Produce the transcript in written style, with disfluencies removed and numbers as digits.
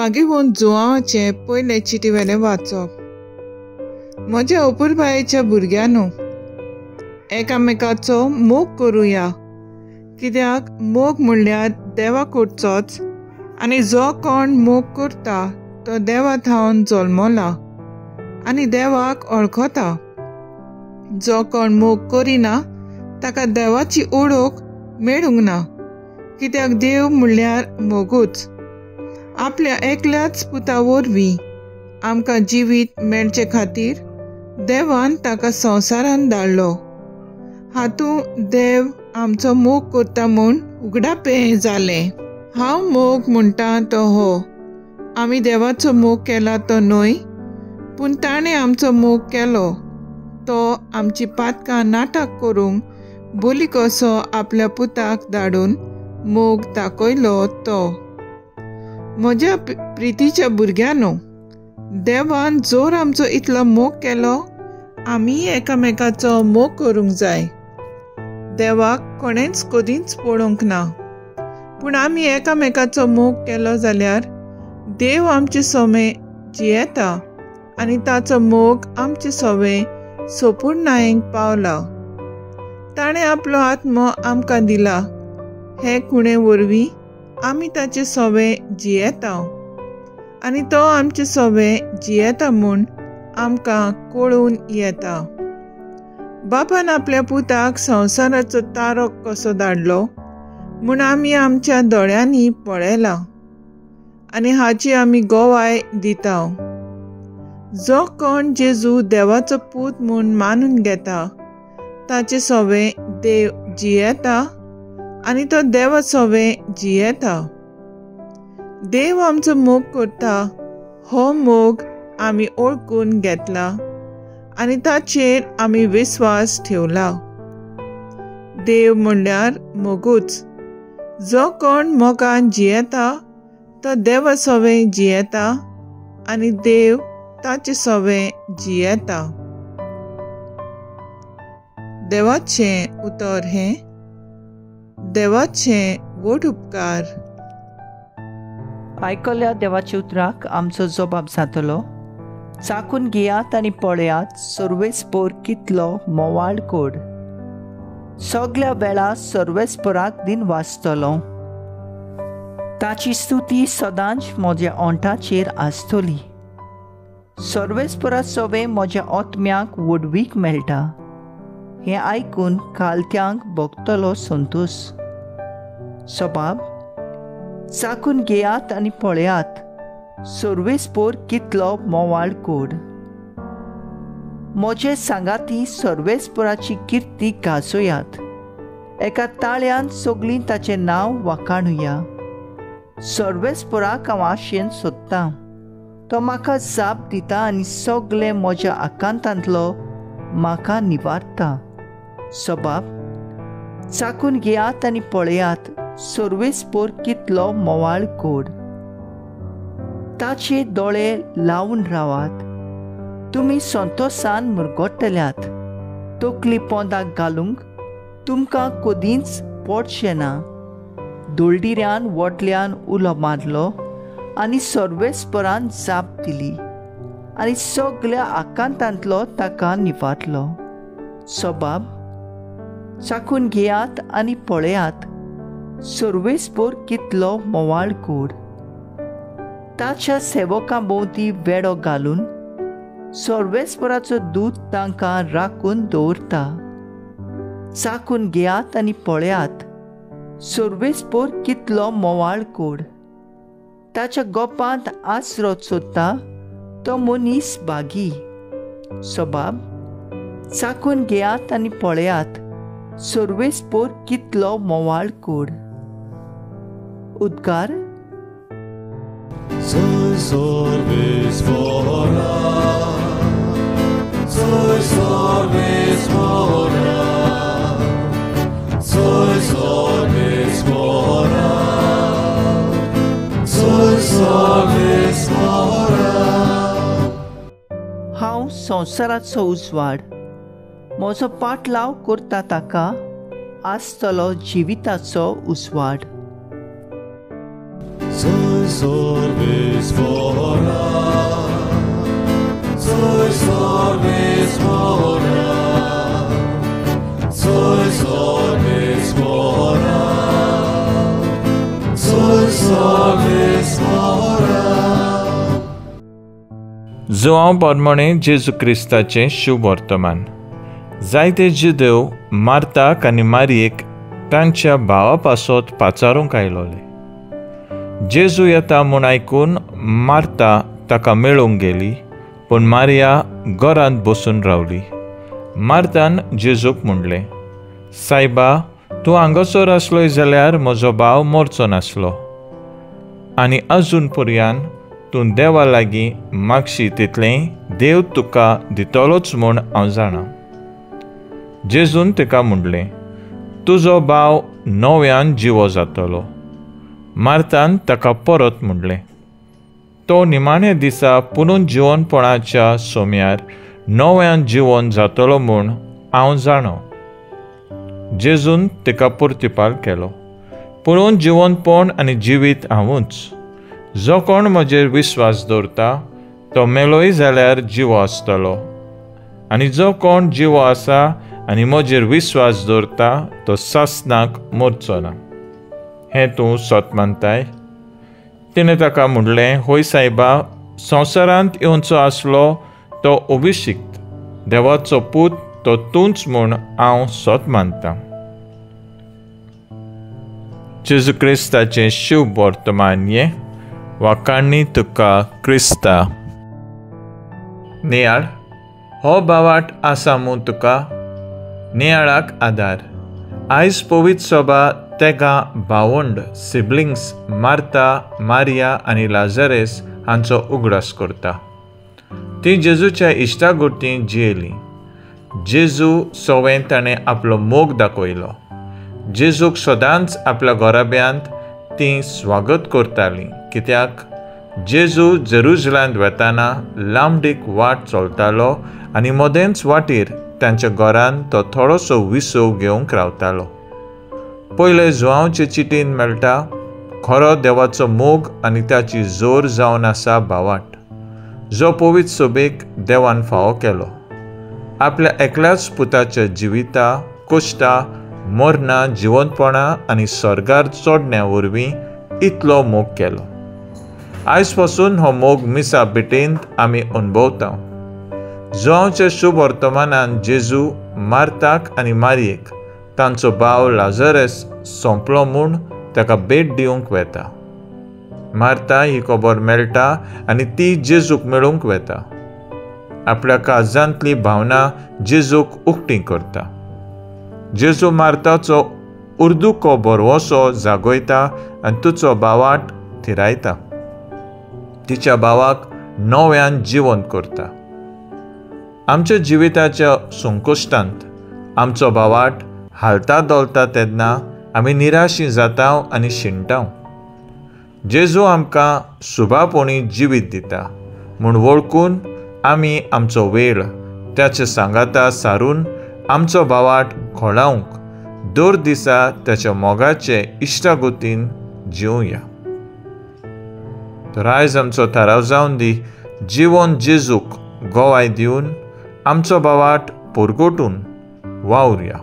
भागेवंत जुवांवाचें पयले चिटीवेलें वाचप. म्हज्या अपुरबायेच्या भुरग्यांनो, एकामेकाचो मोग करुया, कित्याक मोग म्हणल्यार देवा कडचोच, आनी जो कोण मोग करता तो देवा थावन जल्मला आनी देवाक वळखता. जो कोण मोग करिना ताका देवाची ओळख मेळूंक ना, कित्याक देव म्हणल्यार मोगूच. आपल्या एकल्याच पुता वरवीं आमकां जिवीत मेळचे खातीर देवान ताका संवसारान धाडलो. हातूंत देव आमचो मोग करता म्हूण उगडापें जालें. हांव मोग म्हणटा तो हो, आमी देवाचो मोग केला तो न्हय, पूण ताणें आमचो मोग केलो. तो आमची पातकां नाटक करूंक बोली कसो आपल्या पुताक धाडून मोग दाखयलो तो. म्हज्या प्रितीच्या भुरग्यांनो, देवान जोर आमचो इतलो मोग केलो, आमी एकामेकाचो मोग करूंक जाय. देवाक कोणेंच कदींच पळोवंक ना, पूण आमी एकामेकाचो मोग केलो जाल्यार देव आमचे सोमे जियेता आनी ताचो मोग आमचे सोवे सोपूर्णायेक पावला. ताणें आपलो आत्मो आमकां दिला, हे खुणे वरवीं आमी ताचे सोवे जियेता आनी तो आमचे सोवे जियेता म्हूण आमकां कळून येता. बापान आपल्या पुताक संवसाराचो तारक कसो धाडलो म्हूण आमी आमच्या दोळ्यांनी पळयला आनी हाची आमी गवाय दिता. जो कोण जेजू देवाचो पूत म्हूण मानून घेता ताचे सोवे देव जियेता आनी तो देवा सोवे जियेता. देव आमचो मोग करता, हो मोग आमी ओळखून घेतला आनी ताचेर आमी विस्वास ठेवला. देव म्हणल्यार मोगूच. जो कोण मोगान जियेता तो देवा सोवे जियेता आनी देव ताचे सोवे जियेता. देवाचें उतर हें देवाचें व्हड उपकार. आयकल्या देवाच्या उतराक आमचो जबाब जातलो. चाकून घेयात आनी पळयात सर्वेस्पोर कितलो मोवाळ कोड. सगल्या वेळा सर्वेस्पोराक दिन वाचतलो. ताची स्तुती सदांच म्हज्या ओंठाचेर आसतली. सर्वेस्पोरा सवे म्हज्या आत्म्याक व्हडवीक मेळटा. हें आयकून कालत्यांक भोगतलो संतोश. सबाब चाकून घेयात आनी पळयात सर्वेस्पोर कितलो मोवाळ कोड. म्हजे सांगाती सर्वेस्पोराची किर्ती गाजोयात. एका ताळ्यान सगळीं ताचें नांव वाखाणुया. सर्वेस्पोराक हांव आशेन सोदतां, तो म्हाका जाप दिता आनी सगळें म्हज्या आकांतांतलो म्हाका निवारता. सबाब चाकून घेयात आनी पळयात सर्वेस्पोर कितलो मोवाळ कोड. ताचे दोळे लावन रावात, तुमी संतोसान मुरगोट्टल्यात. तकली पोंदाक घालूंक तुमकां कदींच पडचें ना. दोळडिऱ्यान व्हडल्यान उलो मारलो आनी सर्वेस्पोरान जाप दिली आनी सगल्या आकांतांतलो ताका निवारलो. सबाब चाकून घेयात आनी पळयात सर्वेस्पोर कितलो मोवाळ कोड. ताच्या सेवकां भोंवती वेडो घालून सर्वेस्पोराचो दूत तांकां राखून दवरता. चाकून घेयात आनी पळयात सर्वेस्पोर कितलो मोवाळ कोड. ताच्या गोपांत आसरो सोदता तो मनीस बागी. सबाब चाकून घेयात आनी पळयात सर्वेस्पोर कितलो मोवाळ कोड. उद्गार. हांव संवसाराचो उजवाड. म्हजो पाटलाव करता ताका आसतलो जिविताचो उजवाड. Soy Sorbis. जुआंव बोरमणे जेजू क्रिस्ताचें शुभ वर्तमान. जायते जिदेव मार्ताक आनी मारयेक तांच्या भावा पासत पाचारूंक आयलोले. जेजू येता म्हूण आयकून मार्ता ताका मेळूंक गेली, पूण मारिया घरांत बसून रावली. मार्तान जेजूक म्हणलें, सायबा, तूं हांगासर आसलोय जाल्यार म्हजो भाव मरचो नासलो, आनी अजून पर्यान तूं देवा लागीं मागशी तितलें देव तुका दितलोच म्हूण हांव जाणा. जेजून तिका म्हणलें, तुजो भाव नव्यान जिवो जातलो. मार्तान ताका परत म्हणलें, तो निमाण्या दिसा पुनून जिवनपणाच्या सोम्यार नव्यान जिवन जातलो म्हूण हांव जाणो. जेजून तिका प्रतिपाल केलो, पुणून जिवनपण आनी जिवीत हांवूच. जो कोण म्हजेर विस्वास दवरता तो मेलोय जाल्यार जिवो आसतलो, आनी जो कोण जिवो आसा आनी म्हजेर विस्वास दवरता तो सासनाक मरचो ना. हें तूं सत मानताय? तिणें ताका म्हणलें, होय सायबा, संवसारांत येवचो आसलो तो अभिशिक्त देवाचो पूत तो तूंच म्हूण हांव सत मानतां. जेजू क्रिस्ताचें शुभ वर्तमान हें. वाखाणणी तुका क्रिस्ता. नियाळ हो बावाट आसा मू तुका. नियाळाक आदार. आयज पवित्र सभा तेगा भावंड सिबलिंग्स मार्ता, मारिया आनी लाजरेस हांचो उगडास करता. ती जेजूच्या इश्टागोटीं जियेली. जेजू सवें ताणें आपलो मोग दाखयलो. जेजूक सदांच आपल्या घराब्यांत ती स्वागत करताली, कित्याक जेजू जेरुजलांत वेताना लांबडीक वाट चलतालो आनी मदेंच वाटेर तांच्या घरान तो थोडोसो विसव घेवंक रावतालो. पयले जुआंवचे चिटीन मेळटा खरो देवाचो मोग आनी ताची जोर जावन आसा भावाट, जो पवित्र सभेक देवान फावो केलो. आपल्या एकल्याच पुताच्या जिविता, कश्टा, मरणां, जिवंतपणां आनी स्वर्गार चोडण्या वरवीं इतलो मोग केलो. आयज पासून हो मोग मिसा भेटेंत आमी अणभवता. जुआंवच्या शुभ वर्तमानान जेजू मार्ताक आनी मारयेक तांचो भाव लाजरस सोंपलो म्हूण ताका भेट दिवंक वेता. मार्ता ही खबर मेळटा आनी ती जेजूक मेळूंक वेता. आपल्या काळजांतली भावना जेजूक उक्ती करता. जेजू मार्ताचो उर्दुको भरवसो जागयता आनी तुचो भावाट थिरायता. तिच्या भावाक नव्यान जिवंत करता. आमच्या जिविताच्या संकश्टांत आमचो भावाट हालता डोलता तेन्ना आमी निराशी जाता आनी शिणटा. जेजू आमकां सुबापणी जिवीत दिता म्हूण वळखून आमी आमचो वेळ ताचे सांगाता सारून आमचो भावाट खोळावंक दर दिसा ताच्या मोगाचे इश्टागोतीन जिवया. तर आयज आमचो थाराव जावन दी, जिवन जेजूक गोवाय दिवन आमचो भावाट परगटून वावुरया.